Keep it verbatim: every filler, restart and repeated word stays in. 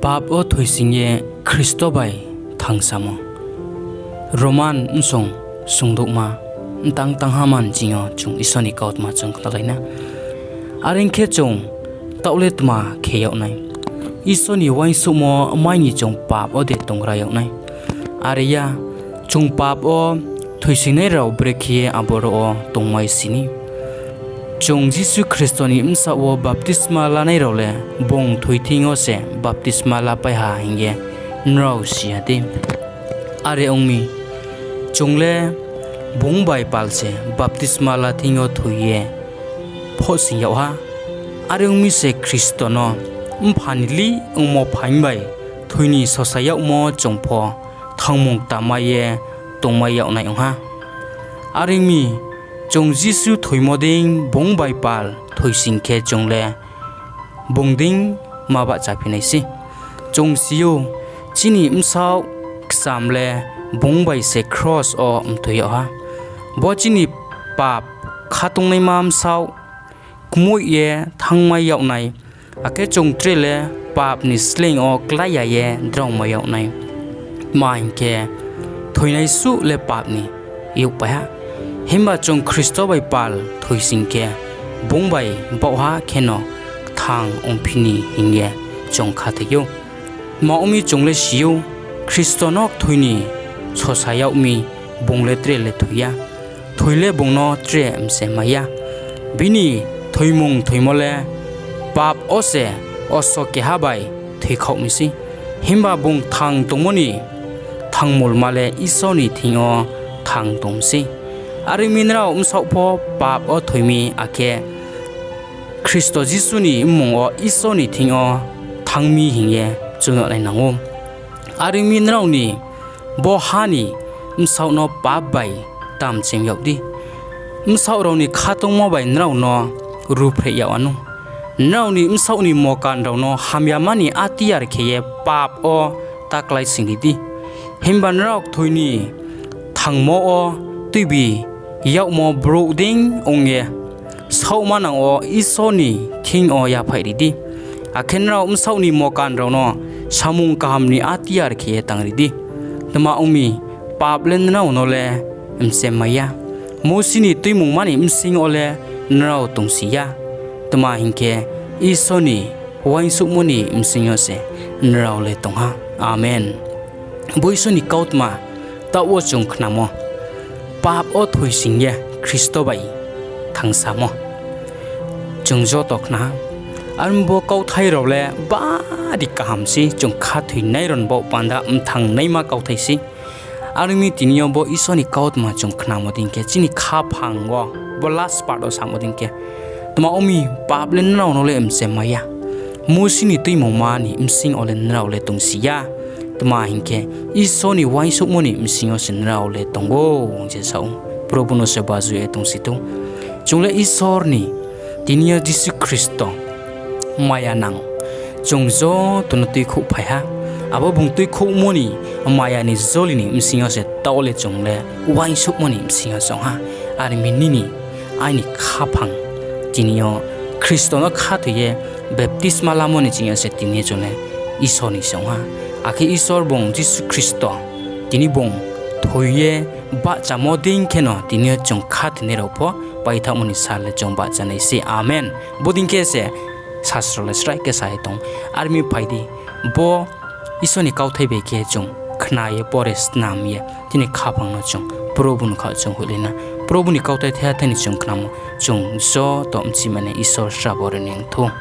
Pap wo thoisoing ye Khristo bai thangsamo. Roman bsong sungdouhma mtang tangha man ching yo chung Isor ni kautma chung khnalai na. Are ong khe chung taoh le tma khe yag nai? Isor ni uaingsouhmo mai ni chung pap wo de tonggra yag nai? Are ya, chung pap wo thoisoingnai rao brekhe ye aboro wo tongmai si ni? Chung Jisu Khristo ni bsaoh wo baptisma lanai rao le bung thoi thing yo se baptisma lapai ha hing ye nrao si ya dei? Are ong mi, chung le bung bai pal se baptisma la thing yo thoi ye phohsoing yag ha. Are ong mi se Khristo no mpha ni lih ongmo phaing bai thoi ni sosa yagmo chung pho thangmung ktamai ye tongmai yag nai ong ha. Are ong mi, chung Jisu thoimo dei bung bai pal thoisoing khe chung le bung dei ma bahchaphi nai sei. Chung si ou, chini bsaoh kcham le bung bai se kros wo mthoi yag ha. Bo chini pap khatungnaima bsaoh kmoih ye thanngmai yag nai, akhe chung tre le pap ni sleing yo klái ya ye draomai yag nai. Tma hing khe, thoinai suh le pap ni youhpai ha. Himba chung Khristo bai pal thoisoing khe, bung bai baohha kheno kthang ongphi ni hing ye chung khathoi ou. Tma ong mi, chung le si ou, Khristo no kthoi ni sosa yag mi, bung le tre le thoi ya. Kthoi le bung no tre msemai ya. Bini thoimung thoimo le pap wo se oso keha bai thoikhaoh mi sei. Himba bung kthang tongmo ni kthangmulma le Isor ni thing yo kthang tong mi sei. Are ong mi, nrao bsaoh pho pap wo thoi mi, akhe Khristo Jisu ni mmung wo Isor ni thing yo thanng mi hing ye chung yag nai nang ou. Are ong mi, nrao ni bo ha ni bsaoh no pap bai ta mcheng yag di. Bsaoh rao ni khatungmo bai nrao no ruhphreh yag wanou. Nrao ni bsaoh ni mokan rao no hamyama ni atiar khe ye pap wo ta kláisoingri di. Himba nrao kthoi ni thangmo wo tuibi yagmo brouh dei ong ye, saohmanang wo Isor ni thing yo yaphaihri di. Akhe nrao bsaoh ni mokan rao no samung kaham ni atiar khe ye tangri di. Tma ong mi, pap le nrao no le mchemmai ya. Mousi ni Tuimungma ni bsing yo le nrao tongsi ya. Tma hing khe, Isor ni uaingsouhmo ni bsing yo se nrao le tong ha. Amen. Bo Isor ni kautma taoh wo chung khnamo, pap wo thoisoing ye Khristo bai thangsamo. Chung joto khna ha. Aro bo kauthai rao le bari kaham sei, chung khathoinai rao ni baoh panda mthangnaima kauthai sei. Are ong mi, tini yo bo Isor ni kautma chung khnamo dei khe, chini khaphang wo, bo last part wo samo dei khe, tma ong mi, pap le nrao no le mchemmai ya. Mousi ni Tuimungma ni bsing yo le nrao le tongsi ya. Tma hing khe, Isor ni uaingsouhmo ni bsing yo se nrao le tong ou, hing se sa ou. Probu no se baju ye tongsi thou. Chung le Isor ni, tini yo Jisu Khristo, maya nang, chung joto no tuikhouhphai ha. Abo bung tuikhouhmo ni maya ni joli ni bsing yo se taoh le chung le uaingsouhmo ni bsing yo se ong ha. Are ong mi, nini aini khaphang tini yo Khristo no khathoi ye baptisma lamo ni ching yo se tini yo chung le Isor ni se ong ha. Akhe Isor bung Jisu Khristo tini bung thoi ye bahchamo dei kheno tini yo chung khathoinai rao pho paithaohmo ni sal le chung bahchanai sei. Amen. Bodei khe se sasro le srai khe sa ye tong. Are ong mi, phai di, bo Isor ni kauthai bai khe chung khna ye, pore, snam ye, chini khaphang no chung Probu ni khaoh chung hoihlai na. Probu ni kauthai thaiha thai ni chung khnamo, chung joto bchimane Isor srabo ri ni ong thou.